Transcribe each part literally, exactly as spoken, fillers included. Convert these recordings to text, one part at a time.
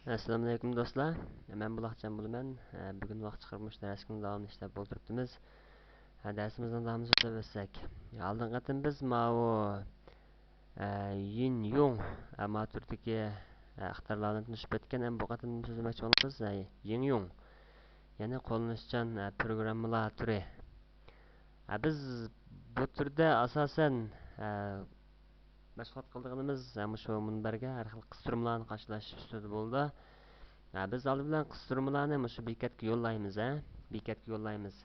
ئەسسالامۇئەلەيكۇم دوستلار، مەن بۇلاقجان بولىمەن. بۈگۈن ۋاقىت چىقىرىپ مۇشۇ دەرسنىڭ داۋامىنى ئىشلەپ ئولتۇرۇپتىمىز. دەرسىمىزنىڭ داۋامىنى سۆزلەپ ئۆتسەك، ئالدىنقى قېتىم بىز ماۋۇ يىن يۇڭ، ما تۈردىكى ئىقتىدارلارنى تونۇشۇپ ئۆتكەن. ئەمما بۇ قېتىم سۆزلىمەكچى بولغىنىمىز يىڭ يۇڭ، يەنى قوللىنىشچان پروگراممىلار تۈرى. بىز بۇ تۈردە ئاساسەن مەشغۇلات قىلىدىغىنىمىز مۇشۇ مۇنبەرگە ھەر خىل قىستۇرمىلارنى قاچىلاش ئۈستىدە بولىدۇ. بىز ئالدى بىلەن قىستۇرمىلارنى مۇشۇ بېكەتكە يوللايمىز، ھە، بېكەتكە يوللايمىز.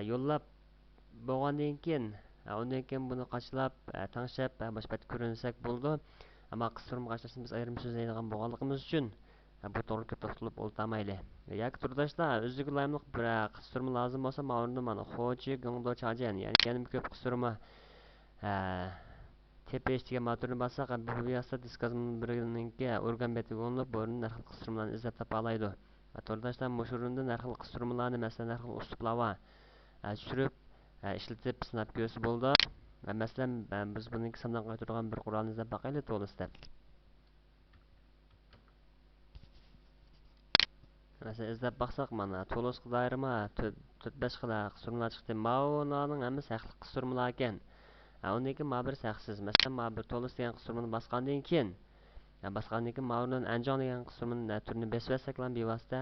يوللاپ بولغاندىن كېيىن، ئۇندىن كېيىن بۇنى قاچىلاپ، تەڭشەپ، مۇشۇ بەتتە كۆرۈنسەك بولىدۇ. ئەمما قىستۇرما قاچىلاشنى بىز ئايرىم سۆزلەيدىغان بولغانلىقىمىز ئۈچۈن، بۇ توغرا كۆپ توختىلىپ ئولتۇرمايلى. ياكى تورداشلار، ئۆزىگە لايىقلىق بىر قىستۇرما لازىم بولسا، ماۋۇ ئورۇندا مانا، خوجى گېڭدو چاجيەن، يەنى يەنە كۆپ قىستۇرما، ھە، تېپىش دېگەن ماتورنى باسساق، بۇ بىۋاسىتە دىسكا مۇنبىرىنىڭكى ئورگان بېتىگە ئۇلىنىپ، بۇ ئورۇندىن ھەر خىل قىستۇرمىلارنى ئىزدەپ تاپالايدۇ. تورداشلار مۇشۇ ئورۇندىن ھەر خىل قىستۇرمىلارنى، مەسىلەن، ھەر خىل ئۇسلۇبلار بار، چۈشۈرۈپ، ئىشلىتىپ سىناپ كۆرسە بولىدۇ. مەسىلەن، بىز بۇنىڭكى ساندان قايتۇرىدىغان بىر قورالنى ئىزدەپ باقايلى، تولۇس دەپ. مەسىلەن، ئىزدەپ باقساق، مانا، تولۇسقا دائىرمۇ تۆت، تۆت، بەش خىل قىستۇرمىلار چىقتى. ماۋۇلارنىڭ ھەممىسى ھەقلىق قىستۇرمىلار ئىكەن. ئۇنىڭكى ما بىرسى ھەقسىز. مەسىلەن، ما بىر تولۇس دېگەن قىستۇرمىنى باسقاندىن كېيىن، باسقاندىن كېيىن ماۋۇدىن ئەنجاڭ دېگەن قىستۇرمىنى تۈرىنى بېسىۋەتسەكلا بىۋاسىتە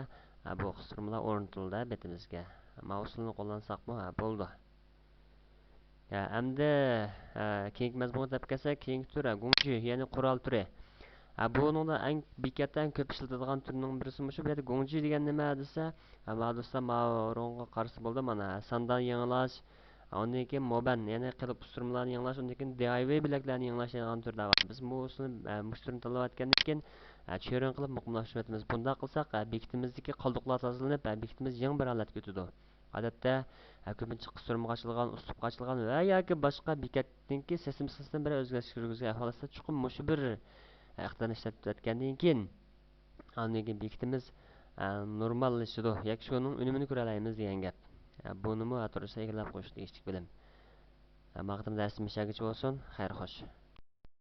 بۇ قىستۇرمىلار ئورنىتىلدى بېتىمىزگە. ما ئۇسۇلنى قوللانساقمۇ بولىدۇ. ھە، ئەمدى، ھە، كېيىنكى مەزمۇنغا دەپ كەلسەك، كېيىنكى تۈر، ھە، گۇڭجى، يەنى قورال تۈرى. ھە، بۇنىڭدا ئەڭ بىكەتتە، ئەڭ كۆپ ئىشلىتىدىغان تۈرنىڭ بىرسى مۇشۇ. بۇ يەردە گۇڭجى دېگەن نېمە دېسە، ھە، ما دوستلار، ماۋۇ ئورۇنغا قارىسا بولىدۇ، مانا، ھە، ساندان يېڭىلاش، ھە، ئۇندىن كېيىن موبەن، يەنى قېلىپ قىستۇرمىلارنى يېڭىلاش، ئۇندىن كېيىن دى ئاي ۋەي بىلەكلەرنى يېڭىلاش دەيدىغان تۈرلەر بار. بىز بۇ ئۇسۇلنى، ھە، مۇشۇ تۈرنى تاللاۋەتكەندىن كېيىن، ھە، چۈرۈن قىلىپ مۇقىملاشتۇرۇۋېتىمىز. بۇنداق قىلساق، ھە، بېكىتىمىزدىكى قالدۇقلار تازىلىنىپ، ھە، بېكىتىمىز يېڭى بىر ھالەتكە ئۆتىدۇ. ئادەتتە، ھە، كۆپىنچە قىستۇرمىغا ئاچىلغان، ئۇسلۇبقا ئاچىلغان ۋە ياكى باشقا بېكەتنىڭكى سىستېمىسىدىن بىر ئۆزگەرتىش كىرگۈزگەن ئەھۋال ئىچىدە چوقۇم مۇشۇ بىر، ھە، ئىقتىدارنى ئىشلەتكەندىن كېيىن، ئاندىن كېيىن بېكىتىمىز، ھە، نورماللىشىدۇ ياكى شۇنىڭ ئۈنۈمىنى كۆرەلەيمىز دېگەن گەپ. ھە، بۇنىمۇ، ھە، توغرىسىدا ئىگىلەپ قويۇش تېگىشلىك بىلىم. ھە، ما قېتىم دەرسىمىز شۇ يەرگىچە بولسۇن. خەير خوش.